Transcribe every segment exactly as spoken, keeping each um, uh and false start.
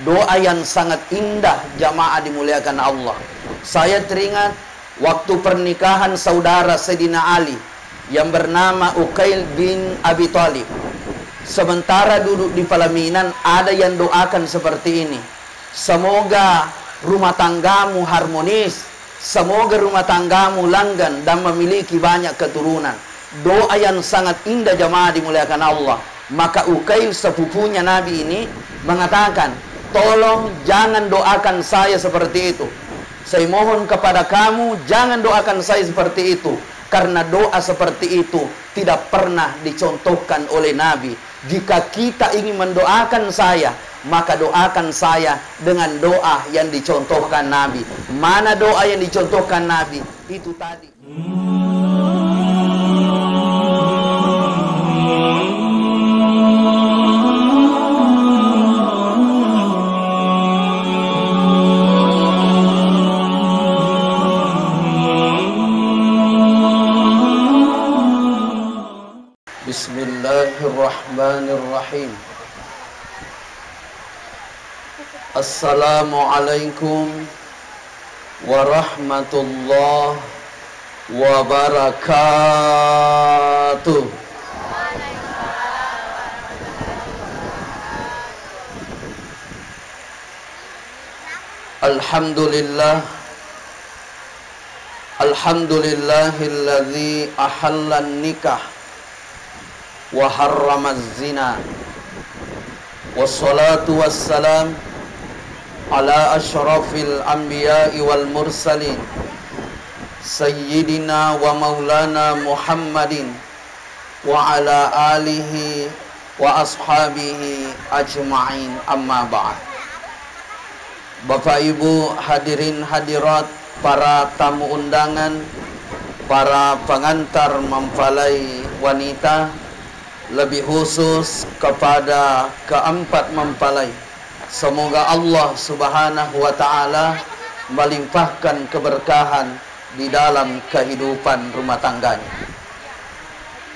Doa yang sangat indah, jamaah dimuliakan Allah. Saya teringat waktu pernikahan saudara Sayyidina Ali yang bernama Uqail bin Abi Thalib. Sementara duduk di pelaminan, ada yang doakan seperti ini, "Semoga rumah tanggamu harmonis, semoga rumah tanggamu langgeng dan memiliki banyak keturunan." Doa yang sangat indah, jamaah dimuliakan Allah. Maka Uqail, sepupunya Nabi ini, mengatakan, "Tolong jangan doakan saya seperti itu. Saya mohon kepada kamu, jangan doakan saya seperti itu, karena doa seperti itu tidak pernah dicontohkan oleh Nabi. Jika kita ingin mendoakan saya, maka doakan saya dengan doa yang dicontohkan Nabi." Mana doa yang dicontohkan Nabi? Itu tadi. Bismillahirrahmanirrahim. Assalamualaikum warahmatullahi wabarakatuh. Alhamdulillah. Alhamdulillahilladzi ahallan nikah wa harramaz zina. Wassalatu wassalam ala asyrafil anbiya'i wal mursalin, sayyidina wa maulana Muhammadin wa ala alihi wa ashabihi ajma'in, amma ba'd. Bapak Ibu hadirin hadirat, para tamu undangan, para pengantar mempelai wanita, lebih khusus kepada keempat mempelai. Semoga Allah Subhanahu wa Ta'ala melimpahkan keberkahan di dalam kehidupan rumah tangganya.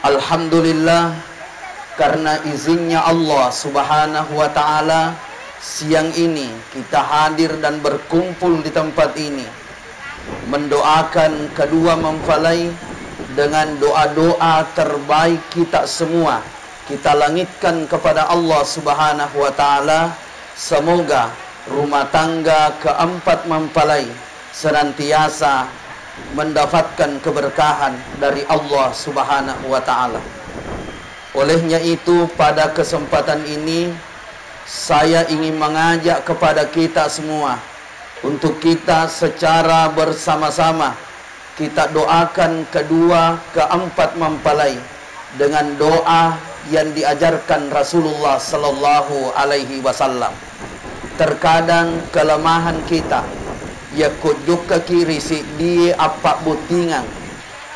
Alhamdulillah, karena izinnya Allah Subhanahu wa Ta'ala, siang ini kita hadir dan berkumpul di tempat ini, mendoakan kedua mempelai dengan doa-doa terbaik kita semua. Kita langitkan kepada Allah Subhanahu wa Ta'ala, semoga rumah tangga keempat mempelai senantiasa mendapatkan keberkahan dari Allah Subhanahu wa Ta'ala. Olehnya itu, pada kesempatan ini, saya ingin mengajak kepada kita semua untuk kita secara bersama-sama kita doakan kedua, keempat mempelai dengan doa yang diajarkan Rasulullah sallallahu alaihi wasallam. Terkadang kelemahan kita, yakko jokkaki ri seddie appabbottingeng,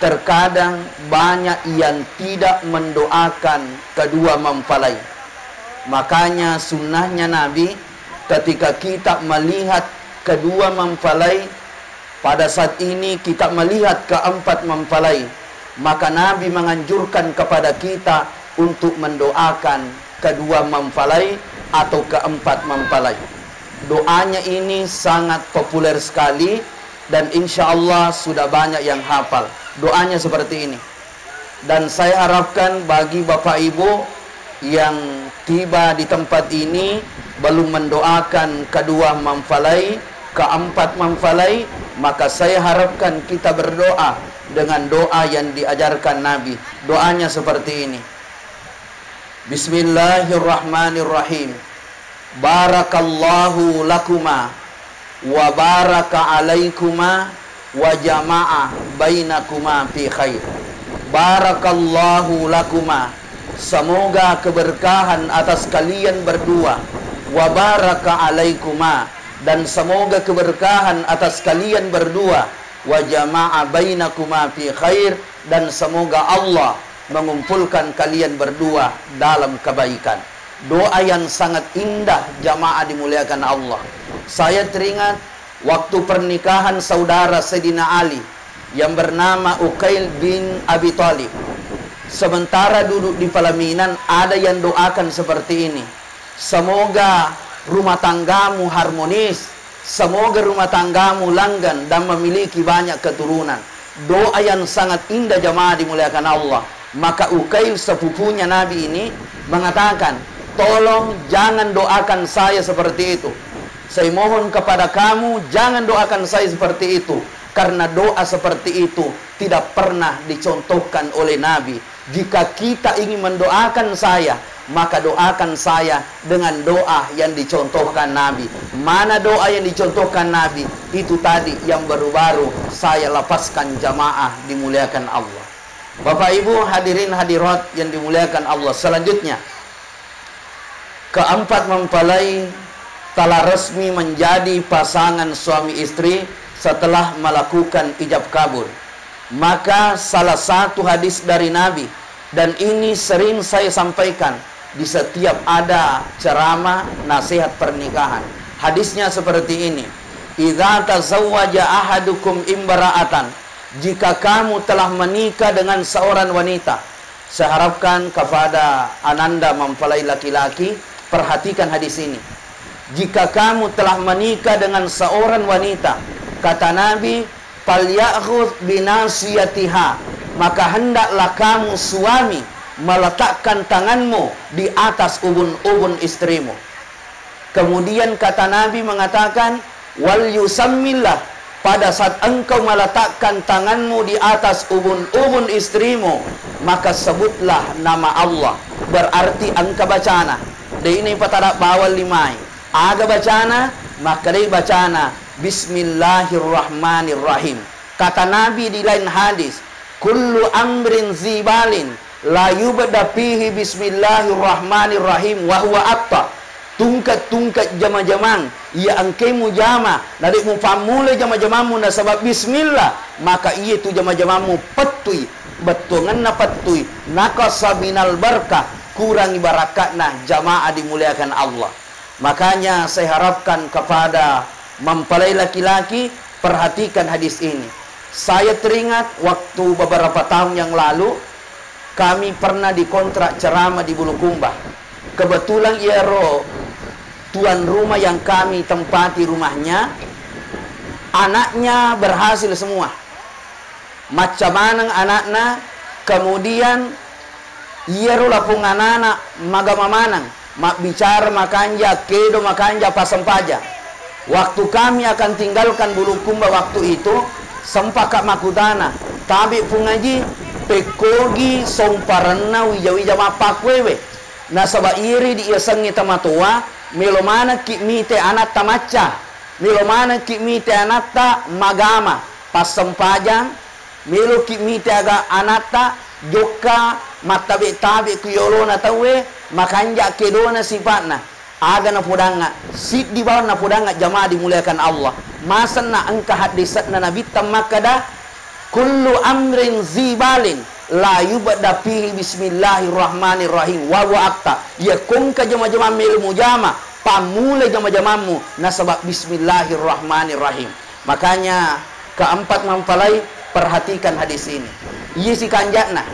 terkadang banyak yang tidak mendoakan kedua mempelai. Makanya sunnahnya Nabi, ketika kita melihat kedua mempelai, pada saat ini kita melihat keempat mempelai, maka Nabi menganjurkan kepada kita untuk mendoakan kedua mempelai atau keempat mempelai. Doanya ini sangat populer sekali dan insya Allah sudah banyak yang hafal. Doanya seperti ini. Dan saya harapkan bagi Bapak Ibu yang tiba di tempat ini belum mendoakan kedua mempelai, keempat mempelai, maka saya harapkan kita berdoa dengan doa yang diajarkan Nabi. Doanya seperti ini. Bismillahirrahmanirrahim. Barakallahu lakuma wa baraka alaikuma wa jama'a bainakuma fi khair. Barakallahu lakuma, semoga keberkahan atas kalian berdua, wa baraka alaikuma, dan semoga keberkahan atas kalian berdua, wa jama'a bainakuma fi khair, dan semoga Allah mengumpulkan kalian berdua dalam kebaikan. Doa yang sangat indah, jamaah dimuliakan Allah. Saya teringat waktu pernikahan saudara Sayyidina Ali yang bernama Uqail bin Abi Thalib. Sementara duduk di pelaminan, ada yang doakan seperti ini, "Semoga rumah tanggamu harmonis, semoga rumah tanggamu langgeng dan memiliki banyak keturunan. Doa yang sangat indah, jamaah dimuliakan Allah. Maka Ukail, sepupunya Nabi ini, mengatakan, "Tolong jangan doakan saya seperti itu. Saya mohon kepada kamu, jangan doakan saya seperti itu, karena doa seperti itu tidak pernah dicontohkan oleh Nabi. Jika kita ingin mendoakan saya, maka doakan saya dengan doa yang dicontohkan Nabi." Mana doa yang dicontohkan Nabi? Itu tadi yang baru-baru saya lapaskan, jamaah dimuliakan Allah. Bapak Ibu hadirin hadirat yang dimuliakan Allah, selanjutnya, keempat mempelai telah resmi menjadi pasangan suami istri setelah melakukan ijab kabul. Maka salah satu hadis dari Nabi, dan ini sering saya sampaikan di setiap ada ceramah nasihat pernikahan. Hadisnya seperti ini, "Idza tazawwaja ahadukum imra'atan," jika kamu telah menikah dengan seorang wanita, saya harapkan kepada ananda mempelai laki-laki, perhatikan hadis ini. Jika kamu telah menikah dengan seorang wanita, kata Nabi, "Falyakhudz binasiyatiha," maka hendaklah kamu suami meletakkan tanganmu di atas ubun-ubun istrimu. Kemudian kata Nabi mengatakan, "Wal yusammillah," pada saat engkau meletakkan tanganmu di atas ubun-ubun istrimu, maka sebutlah nama Allah. Berarti engka bacana. De ini patara bawang limai. Aga bacana? Makkedai bacana, "Bismillahirrahmanirrahim." Kata Nabi di lain hadis, "Kullu amrin zibalin la yubda fihi bismillahirrahmanirrahim wa huwa aqta." Tungke-tungke jama-jamang, iya engkai mujama, nade mupammulai jama-jamammu nasaba bismillah, maka iye tu jama-jamammu pettui, bettuangenna pettui, naqasa minal barakah, kurangi barakatna, jamaah dimuliakan Allah. Makanya saya harapkan kepada mempelai laki-laki, perhatikan hadis ini. Saya teringat waktu beberapa tahun yang lalu, kami pernah dikontrak ceramah di Bulukumba. Kebetulan iyaro tuan rumah yang kami tempati rumahnya, anaknya berhasil semua. Macca maneng anakna, kemudian iyaro lapong anana magama maneng, mabbicara makanja, kedo makanja, passempajang. Waktu kami akan tinggalkan Bulukumba waktu itu, sempaka makkutana, "Tabe Pung Aji, pekkogi somparenna wija-wija mappakkuewe?" Nasaba iri diiyasengngi tomatoa, melo manekki mite anatta macca, melo manekki mite anatta magama, passempajang, meloki mite aga anatta jokka mattabe-tabe ku yolona tauwe, makanja kedona sipa'na. Aga napodangnga, siddi bawang napodangnga, jamaah dimuliakan Allah. Masenna engka haddese'na Nabitta makkeda, "Kullu amrin zibalin la yubda fihi bismillahirrahmanirrahim wa huwa aqta." Iya kongka jama-jama melo mujama, pammulai jama-jamammu nasaba bismillahirrahmanirrahim. Makanya keempat mempelai, perhatikan hadis ini. Iya sikanja'na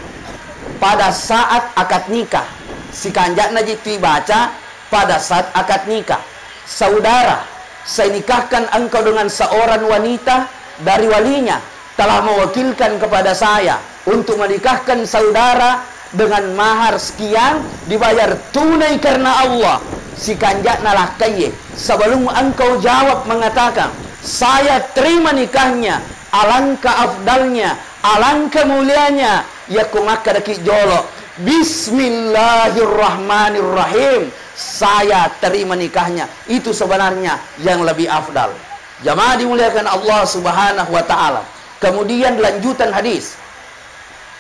pada saat akad nikah, sikanja'na jitu ibaca pada saat akad nikah. Saudara, saya nikahkan engkau dengan seorang wanita dari walinya, telah mewakilkan kepada saya untuk menikahkan saudara dengan mahar sekian dibayar tunai karena Allah. Sikanja'na lakkaiye, sebelum engkau jawab mengatakan, "Saya terima nikahnya," alangkah afdalnya, alangkah mulianya, yakko makkedaki jolo, "Bismillahirrahmanirrahim, saya terima nikahnya." Itu sebenarnya yang lebih afdal. Jamaah dimuliakan Allah Subhanahu wa Ta'ala. Kemudian lanjutan hadis.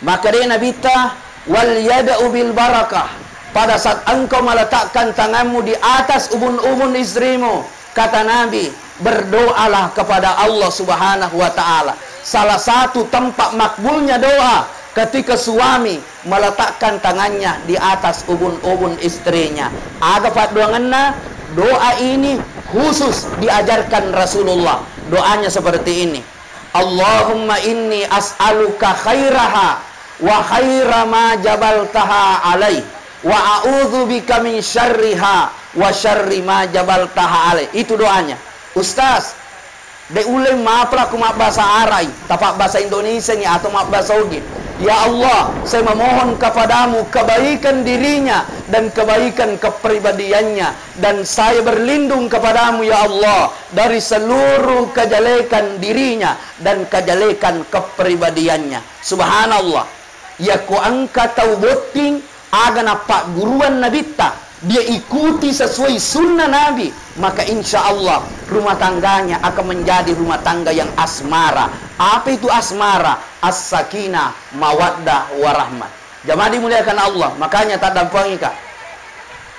Makkedai Nabitta, "Wal yad'u bil barakah." Pada saat engkau meletakkan tanganmu di atas ubun-ubun istrimu, kata Nabi, "Berdoalah kepada Allah Subhanahu wa Ta'ala." Salah satu tempat makbulnya doa ketika suami meletakkan tangannya di atas ubun-ubun istrinya. Aga paddoangenna? Doa ini khusus diajarkan Rasulullah. Doanya seperti ini. "Allahumma inni as'aluka khairaha wa khaira ma jabaltaha alai, Wa a'udzu bika min syarriha wa syarri ma jabaltaha alaih. Itu doanya. Ustaz, de' ulle mapala ku mabbasa Ara'i, tapabbasa Indonesia ni atau mabbasa Ogi. Ya Allah, saya memohon kepadamu kebaikan dirinya dan kebaikan kepribadiannya. Dan saya berlindung kepadamu, ya Allah, dari seluruh kejelekan dirinya dan kejelekan kepribadiannya. Subhanallah. Yakko engka tau botting, aga nappagguruan Nabitta, dia ikuti sesuai sunnah Nabi, maka insya Allah rumah tangganya akan menjadi rumah tangga yang asmara. Apa itu asmara? As-sakinah, mawaddah, warahmah. Jamaah dimuliakan Allah, makanya taddampengika.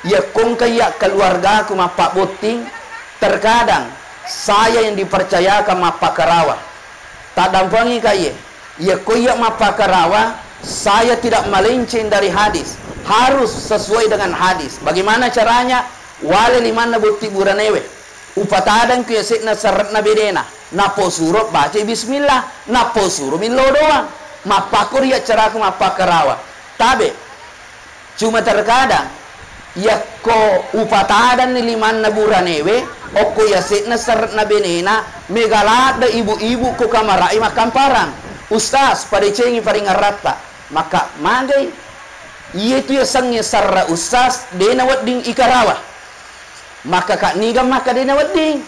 Yakko engka iya keluargaku mappabbotting, terkadang saya yang dipercayakan mappakarawa. Taddampengika iye. Yakko iya mappakarawa, saya tidak melenceng dari hadis. Harus sesuai dengan hadis. Bagaimana caranya? Wale limanna botting buranewe. Upatadang ku yase'na serre'na benena. Nappo suro baca bismillah. Nappo suro millo doang. Mappakko ri acara ku mappakarawa. Tabe. Cuma terkadang, yakko upatadanni limanna buranewe, okko yase'na serre'na benena, mega ladde ibu-ibu ko kamara'i makkamparang. Ustaz, padecengi paringaratta. Maka magai. Iyetu yasengnge serre Ustaz, de nawedding ikarawa. Makkaka niga makkeda de nawedding?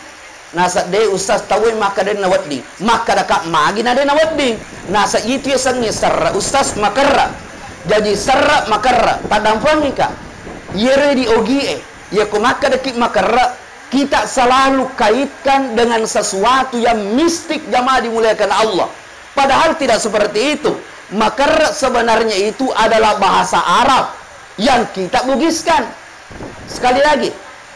Nasa de Ustaz tauwe makkeda de nawedding. Makkadaka magi na de nawedding? Nasa itu yasengnge serre Ustaz makerre. Jadi serre makerre, taddampengika. Iyero di ogie, yakko makkedaki makerre, kita selalu kaitkan dengan sesuatu yang mistik, jamaah dimuliakan Allah. Padahal tidak seperti itu. Makerre sebenarnya itu adalah bahasa Arab yang kita bugiskan. Sekali lagi,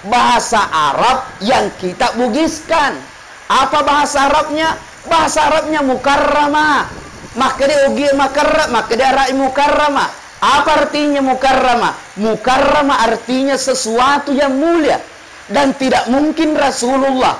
bahasa Arab yang kita bugiskan. Apa bahasa Arabnya? Bahasa Arabnya mukarrama. Makkeda ogie makerre, makkeda ara'i mukarrama. Apa artinya mukarrama? Mukarrama artinya sesuatu yang mulia. Dan tidak mungkin Rasulullah,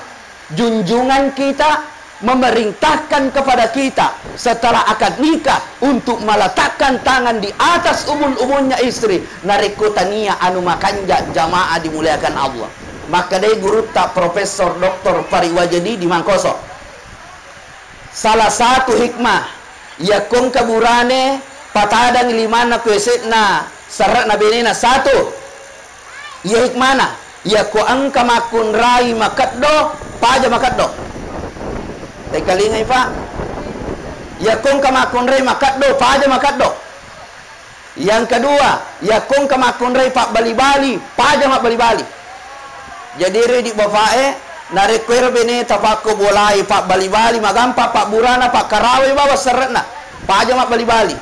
junjungan kita, memerintahkan kepada kita setelah akad nikah untuk meletakkan tangan di atas ubun-ubunnya istri, narekko tania anu makanja, jamaah dimuliakan Allah. Makkedai gurutta Profesor Doktor Pariwajedi di Mangkoso. Salah satu hikmah, yakko engka burane patadang limanna ku yase'na serre'na benena, satu, iya hikmana, yakko engka makkunrai makeddo, paja makeddo. Tekalingai, Pak. Yakko engka makkunrai makeddo, paja makeddo. Yang kedua, yakko engka makkunrai pabbali-bali, paja mabbali-bali. Jadi ero idi bapae, narekko ero bene tapakko bolai pabbali-bali, magampa pabburana, pakkarawai bawang serre'na, paja mabbali-bali.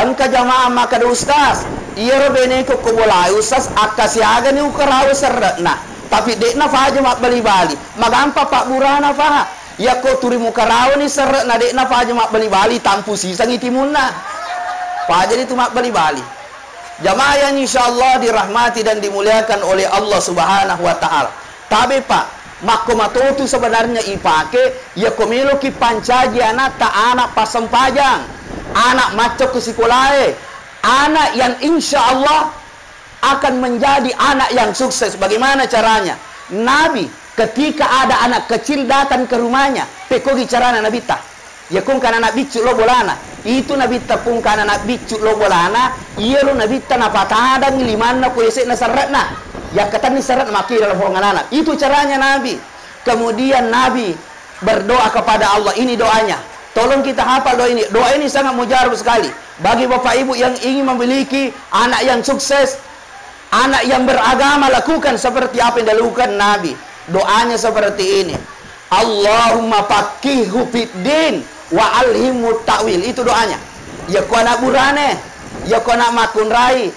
Engka jamaah makkeda, "Ustaz, iyaro beneko ko bolai, Ustaz, akkasiagani ukarawa serre'na, tapi de'na paja mabbali-bali." Magampa pabburana, Pak. Yakko turi mukarawani serre'na de'na paja mabbali-bali, tampu sisangi timunna. Pajani tu mabbali-bali. Jamaah yang insyaallah dirahmati dan dimuliakan oleh Allah Subhanahu wa Ta'ala. Tabe, Pak, makko matotu sebenarnya ipake, yakko meloki pancaji anatta, anak passempajang, anak maccokko sikolae, anak yang insyaallah akan menjadi anak yang sukses. Bagaimana caranya? Nabi, ketika ada anak kecil datang ke rumahnya, pekkogi carana Nabitta. Yakko engka anak biccu lo bolana. Itu Nabitta pungka anak biccu lo bolana, iyaro Nabitta napatadang limanna ko yase'na serre'na. Yakkatenni serre'na makkeda lo polong anana. Itu caranya Nabi. Kemudian Nabi berdoa kepada Allah. Ini doanya. Tolong kita hafal doa ini. Doa ini sangat mujarab sekali. Bagi bapak ibu yang ingin memiliki anak yang sukses, anak yang beragama, lakukan seperti apa yang dilakukan Nabi. Doanya seperti ini. Allahumma faqqihhu fid din wa alhimhu ta'wil. Itu doanya. Yakko anak burane, yakko anak makkunrai,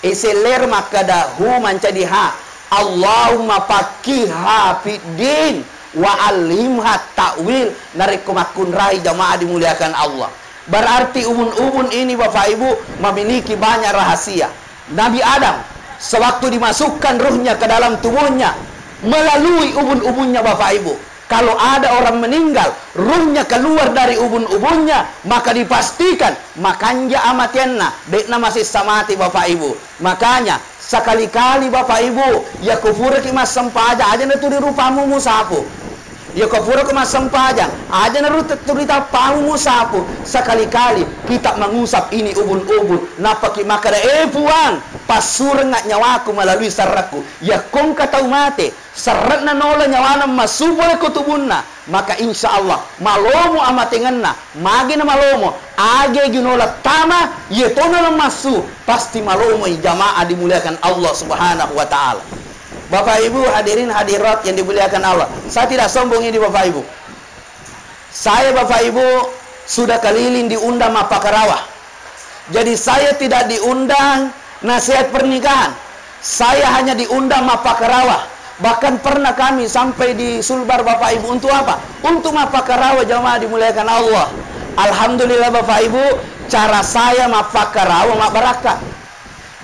iseller makkeda hu mancaji ha. Allahumma faqqihha fid din wa alhimha ta'wil. Narekko makkunrai, jamaah dimuliakan Allah, berarti ubun-ubun ini, Bapak Ibu, memiliki banyak rahasia. Nabi Adam, sewaktu dimasukkan ruhnya ke dalam tubuhnya, melalui ubun-ubunnya, Bapak Ibu, Kalau ada orang meninggal, ruhnya keluar dari ubun-ubunnya, maka dipastikan makanja amatenna, de'na masessa mate, Bapak Ibu. Makanya, sekali-kali, Bapak Ibu, yako puraki massempajang, aja naturi rupamu musapu. Yako puraki massempajang, aja naru-, turi tappamu musapu. Sekali-kali kita mengusap ini ubun-ubun, nappaki makkeda, "Eh, Puang, passurengnga nyawaku melalui serrekku." Yakko engka tau mate, serre'na naola nyawana massu pole ko tubunna, maka insya Allah malomo amatengenna. Magi na malomo? Age gi naola tama, iye tona namassu, pasti malomoi, jamaah dimuliakan Allah Subhanahu wa Ta'ala. Bapak Ibu, hadirin hadirat yang dimuliakan Allah, saya tidak sombong ini, Bapak Ibu. Saya, Bapak Ibu, sudah keliling diundang mappakarawa. Jadi, saya tidak diundang nasihat pernikahan. Saya hanya diundang mappakarawa. Bahkan pernah kami sampai di Sulbar, Bapak Ibu. Untuk apa? Untuk mappakarawa, jamaah dimuliakan Allah. Alhamdulillah, Bapak Ibu, cara saya mappakarawa mabbarakka.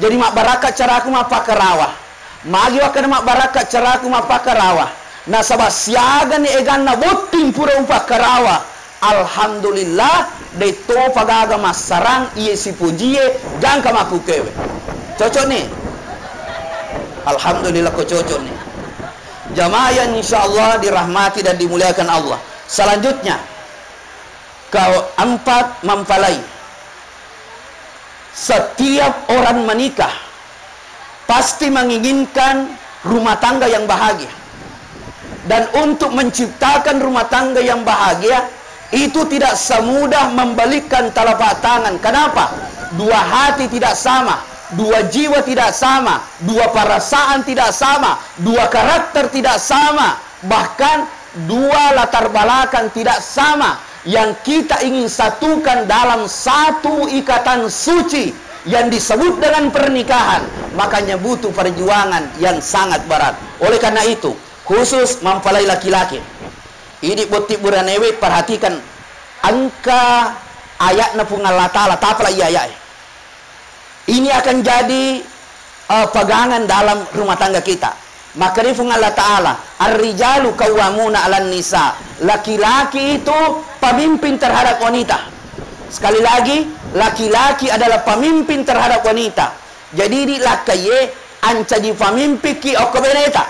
Jadi, mabbarakka caraku mappakarawa. Magi wakkeda mabbarakka caraku mappakarawa? Nasaba siagani eganna botting pura upakkarawa, alhamdulillah, de topa gaga massarang iye sipujie gangka makkukkewe. Cocok ni? Alhamdulillah, ko cocok ni. Jamaah yang insya Allah dirahmati dan dimuliakan Allah. Selanjutnya, keempat mempelai. Setiap orang menikah pasti menginginkan rumah tangga yang bahagia. Dan untuk menciptakan rumah tangga yang bahagia, itu tidak semudah membalikkan telapak tangan. Kenapa? Dua hati tidak sama, dua jiwa tidak sama, dua perasaan tidak sama, dua karakter tidak sama, bahkan dua latar belakang tidak sama yang kita ingin satukan dalam satu ikatan suci yang disebut dengan pernikahan, makanya butuh perjuangan yang sangat berat. Oleh karena itu, khusus mempelai laki-laki, idi botting buranewe, perhatikan engka ayatna Puang Allah Ta'ala, tapala iya ayat e. Ini akan jadi, eh, pegangan dalam rumah tangga kita. Makkedai Puang Allah Ta'ala, "Ar-rijalu qawwamuna 'alan nisa." Laki-laki itu pemimpin terhadap wanita. Sekali lagi, laki-laki adalah pemimpin terhadap wanita. Jadi, idi lakkaiye, ancaji pamimpikki okko beneta.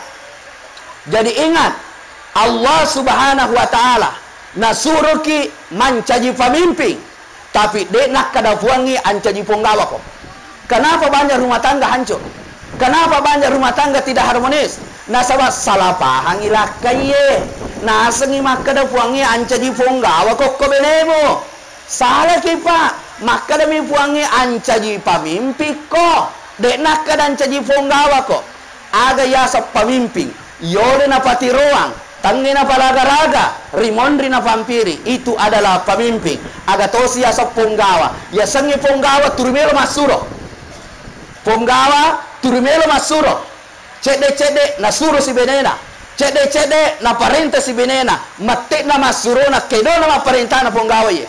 Jadi, ingat, Allah Subhanahu wa Ta'ala nasuroki mancaji pamimpin. Tapi de' nakkeda Puangnge ancaji ponggawako. Kenapa banyak rumah tangga hancur? Kenapa banyak rumah tangga tidak harmonis? Nasaba salah pahangi lakkaiye. Nasengngi makkeda Puangnge ancaji ponggawako ko benemu. Salaki, Pak. Makkedami Puangnge ancaji pamimpikko. De' nakkeda ancaji ponggawako. Aga yaseng pamimping, yole napatiroang, tengnge napalaga-laga, rimonri napampiri, itu adalah pamimping. Aga tosi yaseng ponggawa, yasengnge ponggawa turu melo massuro. Ponggawa turu melo massuro. Cedde-cedde nasuro si benena, cedde-cedde naparenta si benena, mette'na massurona, kedona mapparentana ponggawa ye.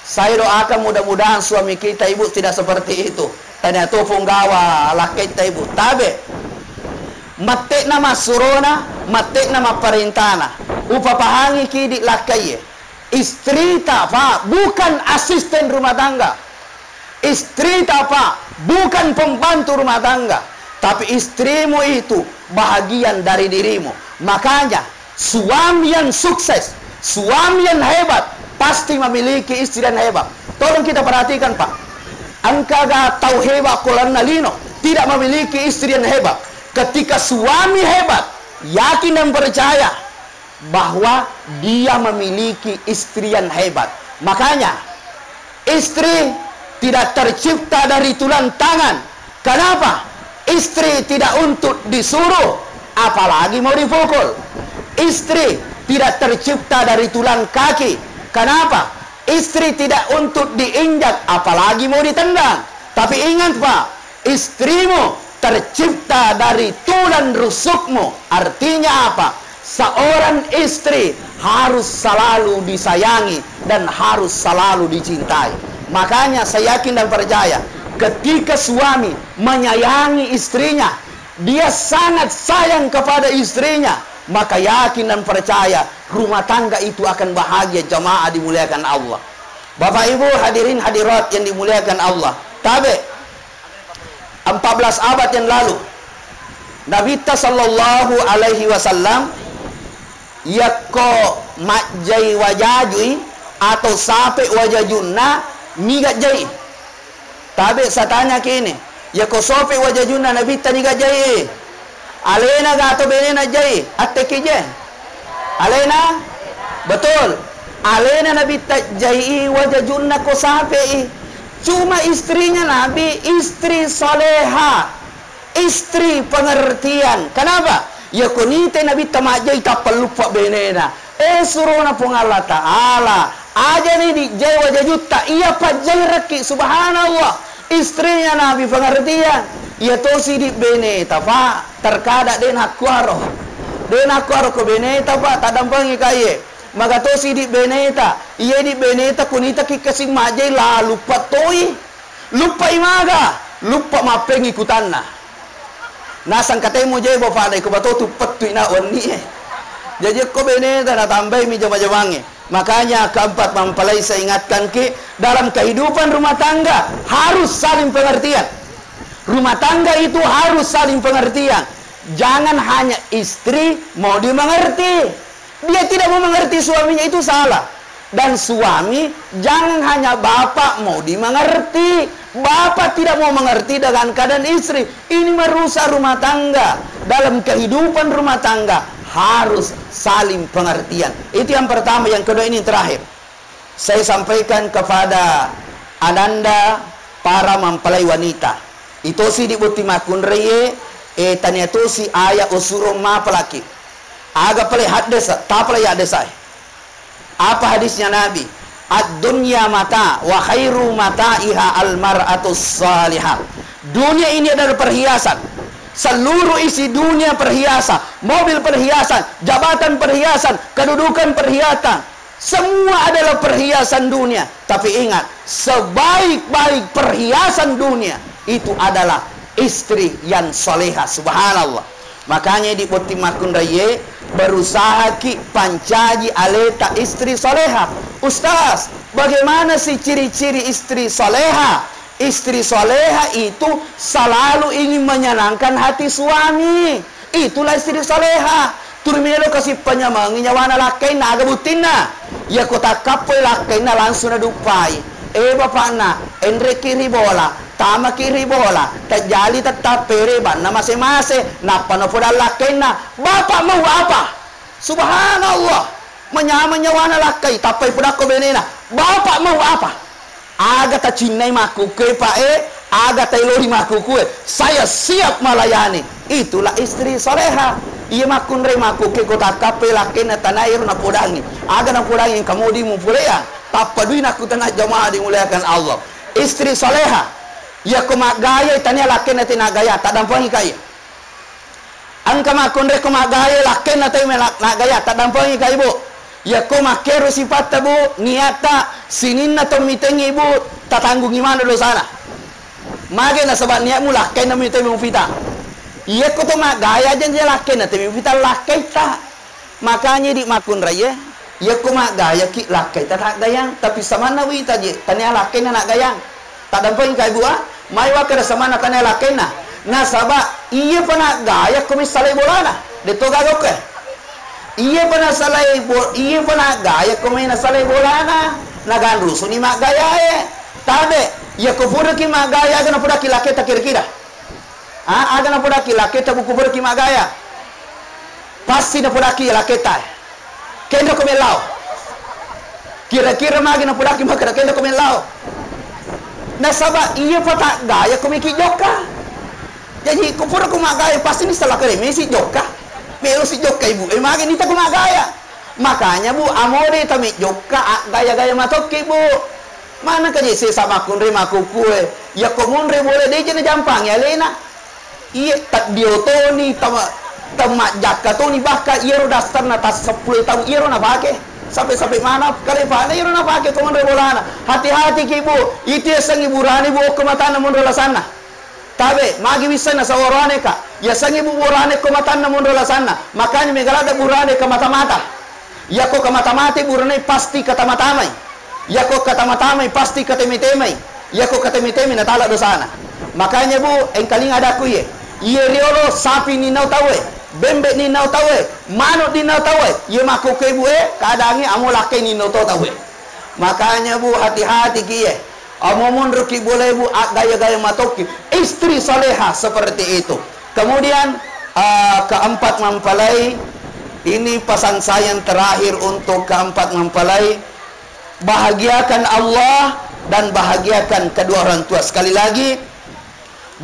Saya doakan mudah-mudahan suami kita, Ibu, tidak seperti itu. Tania to ponggawa lakkaitta, Ibu. Tabe. Mette'na massurona, mette'na mapparentana. Upapahangiki idi lakkaiye. Istrita, Pak, bukan asisten rumah tangga. Istrita, Pak, bukan pembantu rumah tangga. Tapi istrimu itu bahagian dari dirimu. Makanya, suami yang sukses, suami yang hebat, pasti memiliki istri yang hebat. Tolong kita perhatikan, Pak. Engkaga tau hebat ko lalenna lino, tidak memiliki istri yang hebat. Ketika suami hebat, yakin dan percaya bahwa dia memiliki istri yang hebat. Makanya, istri tidak tercipta dari tulang tangan. Kenapa? Istri tidak untuk disuruh, apalagi mau dipukul. Istri tidak tercipta dari tulang kaki. Kenapa? Istri tidak untuk diinjak, apalagi mau ditendang. Tapi ingat, Pak, istrimu tercipta dari tulang rusukmu. Artinya apa? Seorang istri harus selalu disayangi dan harus selalu dicintai. Makanya saya yakin dan percaya, ketika suami menyayangi istrinya, dia sangat sayang kepada istrinya, Maka yakin dan percaya, rumah tangga itu akan bahagia, jamaah dimuliakan Allah. Bapak Ibu hadirin hadirat yang dimuliakan Allah. Tabe, empat belas abad yang lalu, Nabitta sallallahu alaihi wasallam, yakko majjai wajajui atau sape wajajunna, niga jai. Tabe, satanya kini, yako sope wajajunna Nabitta niga jai? Alena ga atau benena jai? Atteki je. Alena? Betul. Alena Nabitta jai wajajunna ko sape i. Cuma istrinya Nabi, istri soleha, istri pengertian. Kenapa? Yako nite Nabitta majjai tappa luppa benena. Eh, surona Puang Allah Ta'ala, ajani dijjai wajajutta, iya pajjairekki, subhanallah. Istrinya Nabi pengertian. Iya tosi di beneta, Pak. Terkadang de nakkuaro. De nakkuaro ko beneta, Pak, tadampengi kaye. Maga tosi di beneta. Iya di beneta kunita ki kasing majjai lalu patoi. Luppai maga, luppa mappengi kutanna. Nasang katemu je bapakna, iko batotu pettui na wenni e. Jaji ko beneta natambai mi jama-jamangnge. Makanya keempat mempelai, saya ingatkan ki, dalam kehidupan rumah tangga harus saling pengertian. Rumah tangga itu harus saling pengertian. Jangan hanya istri mau dimengerti. Dia tidak mau mengerti suaminya, itu salah. Dan suami, jangan hanya bapak mau dimengerti. Bapak tidak mau mengerti dengan keadaan istri. Ini merusak rumah tangga. Dalam kehidupan rumah tangga harus saling pengertian. Itu yang pertama. Yang kedua, ini terakhir. Saya sampaikan kepada ananda para mempelai wanita. Itosi di botting makkunraie, eh, tania tosi aya osuro mapalaki. Aga pale haddesa, ta pale yaddesa e. Apa hadisnya Nabi? "Ad-dunya mata wa khairu mata'iha al-mar'atus salihah." Dunia ini adalah perhiasan. Seluruh isi dunia perhiasan, mobil perhiasan, jabatan perhiasan, kedudukan perhiasan, semua adalah perhiasan dunia. Tapi ingat, sebaik-baik perhiasan dunia itu adalah istri yang soleha. Subhanallah. Makanya di botting makkunraie, berusaha ki pancaji aleta istri soleha. Ustaz, bagaimana sih ciri-ciri istri soleha? Istri soleha itu selalu ingin menyenangkan hati suami. Itulah istri soleha. Tuli melo kasi panyamengi nyawana lakkainna, aga buttinna? Yako takkappoi lakkainna langsung naduppai. Eh, bapakna, enreki ri bola, tamaki ri bola, tajjali tettappere banna mase-mase, nappa napodang lakkainna, "Bapak mau apa?" Subhanallah. Manyameng nyawana lakkai, tappai podakko benena, "Bapak mau apa?" Aga tacinnai makkukkue, Pak, e, aga taelori makkukkue, saya siap melayani. Itulah istri soleha. Iya makkunrai makkukkue ko takkappai lakkainna tanairo napodangi. Aga napodangi engka modi mupulea. Tappa dui nakku tana jamaah dimuliakan Allah. Istri soleha. Iya ko maggaya tania lakkainna tena gaya, taddampengi kai. Engka makkunrai ko maggaya lakkainna tau mela-, naggaya, taddampengi ka, Ibu. Yakko makkero sipatta, Bu, niatta sininna to mitengngi, Bu, tatanggungi maneng dosana. Mage nasaba niatmu lakkainna mitengngi mupita. Yakko to maggaya aja lakkainna temi mupita lakkaitta. Makanya di makkunrai e, yakko maggayaki lakkaita taggayang, tapi samanna wita je, tania lakkainna naggayang. Taddampengi ka, Ibu, a? Mai wakkeda samanna tania lakkainna. Nasaba iya pa naggaya ko missalai bolana. Detto gaga okko. Iya pa nasalai bo-, iya pa naggaya ko mai nasalai bolana. Naganrusuni maggayae. Tabe, iya ko puraki maggaya aga napodaki lakkaita kira-kira. A, aga napodaki lakkaita bukku puraki maggaya. Pasti napodaki lakkaita. Kenro ko mellau. Kira-kira magi napodaki makkeda kenro ko mellau. Nasaba iya pa taggaya ko meki jokka. Jaji ko pura ko maggaya pasti ni salah kare mesi jokka. Melo si jokka, Ibu. E, magi nita ko maggaya. Makanya, Bu, amode tami jokka aggaya-gaya matokki, Bu. Mana kaji sesa makkunrai makukkue. Yakko munrai bole deje najampangi alena. Iye, taddio toni, tama-, temajjakka toni, bahkan iyaro dastarna tas seppulo taung iyaro napake. Sampai-sampai mana kale fana iyaro napake ko monro bolana. Hati-hati ki, Bu, itu yasengngi burani, Bu, okko matanna monro lasanna. Tabe, magi wisseng nasaba burane ka. Yasengnge bu burane ko matanna monro lasanna. Makanya mega ladde burane ka mata-mata. Yako ka mata-mata burane pasti ka tama-tamai. Yako ka tama-tamai pasti ka teme-temai. Yako ka teme-temai natala dosana. Makanya bu, engkalinga adaku iye. Iye riolo sapi ninau tauwe, bembe ninau tauwe, manuk ninau tauwe. Iye makkukkue bu e, keadaangnge amo lakkai ninau to tauwe. Makanya bu, hati-hati ki iye. Amo monroki bolae bu, aggaya-gaya matokki. Istri soleha seperti itu. Kemudian, eh, keempat mempelai, ini pesan saya yang terakhir untuk keempat mempelai, bahagiakan Allah dan bahagiakan kedua orang tua. Sekali lagi,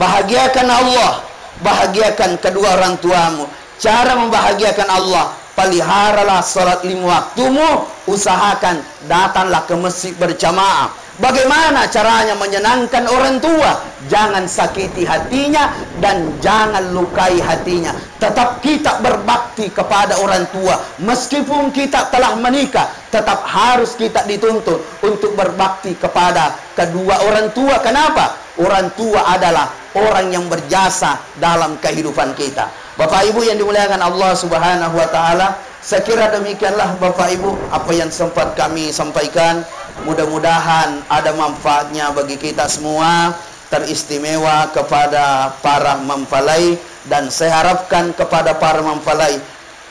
bahagiakan Allah, bahagiakan kedua orang tuamu. Cara membahagiakan Allah, peliharalah salat lima waktumu, usahakan datanglah ke masjid berjamaah. Bagaimana caranya menyenangkan orang tua? Jangan sakiti hatinya dan jangan lukai hatinya. Tetap kita berbakti kepada orang tua. Meskipun kita telah menikah, tetap harus kita dituntut untuk berbakti kepada kedua orang tua. Kenapa? Orang tua adalah orang yang berjasa dalam kehidupan kita. Bapak Ibu yang dimuliakan Allah Subhanahu wa Ta'ala, saya kira demikianlah Bapak Ibu apa yang sempat kami sampaikan. Mudah-mudahan ada manfaatnya bagi kita semua, teristimewa kepada para mempelai, dan saya harapkan kepada para mempelai,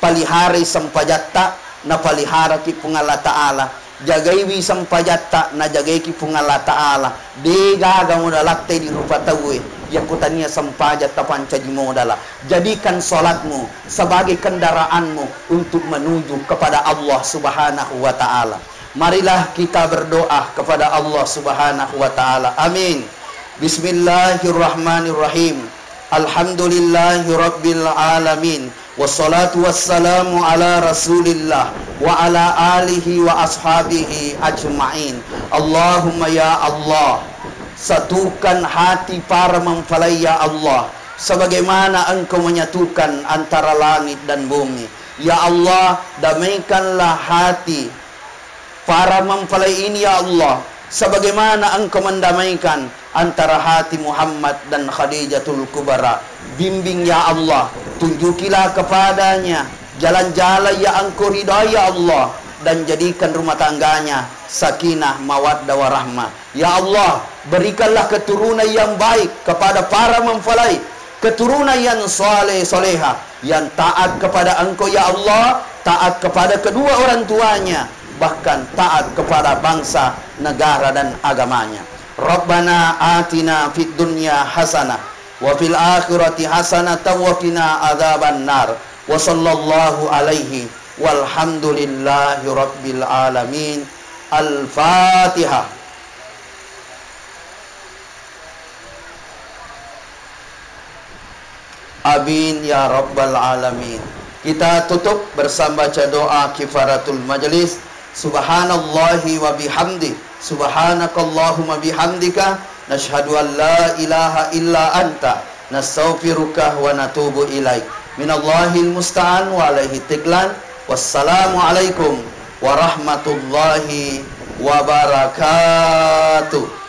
paliharai sempajatta, napaliharaki Puang Allah Ta'ala. Jagaiwi sempajatta, najagaiki Puang Allah Ta'ala. De gaga modalatta di rupa tauwe, yakko tania sempajang tapancaji modala. Jadikan salatmu sebagai kendaraanmu untuk menuju kepada Allah Subhanahu wa Ta'ala. Marilah kita berdoa kepada Allah Subhanahu wa Ta'ala. Amin. Bismillahirrahmanirrahim. Alhamdulillahi rabbil alamin. Wassalatu wassalamu ala Rasulillah wa ala alihi wa ashabihi ajma'in. Allahumma ya Allah, satukan hati para mempelai ya Allah, sebagaimana Engkau menyatukan antara langit dan bumi. Ya Allah, damaikanlah hati para mempelai ini, ya Allah, sebagaimana Engkau mendamaikan antara hati Muhammad dan Khadijatul Kubra. Bimbing, ya Allah, tunjukilah kepadanya jalan-jalan yang Engkau ridhai, ya Allah, dan jadikan rumah tangganya sakinah, mawaddah, warahmah. Ya Allah, berikanlah keturunan yang baik kepada para mempelai, keturunan yang saleh soleha, yang taat kepada Engkau, ya Allah, taat kepada kedua orang tuanya, bahkan taat kepada bangsa, negara, dan agamanya. Rabbana atina fid dunya hasanah wa fil akhirati hasanatan wa qina adzaban nar. Wa sallallahu alaihi walhamdulillahi rabbil alamin. Al-Fatihah. Amin ya rabbal alamin. Kita tutup bersama baca doa kifaratul majlis. Subhanallahi wa bihamdi. Subhanakallahumma bihamdika. Nashhadu an la ilaha illa anta. Nastaghfiruka wa natubu ilaik. Minallahil musta'an wa alaihi tiklan. Wassalamualaikum warahmatullahi wabarakatuh.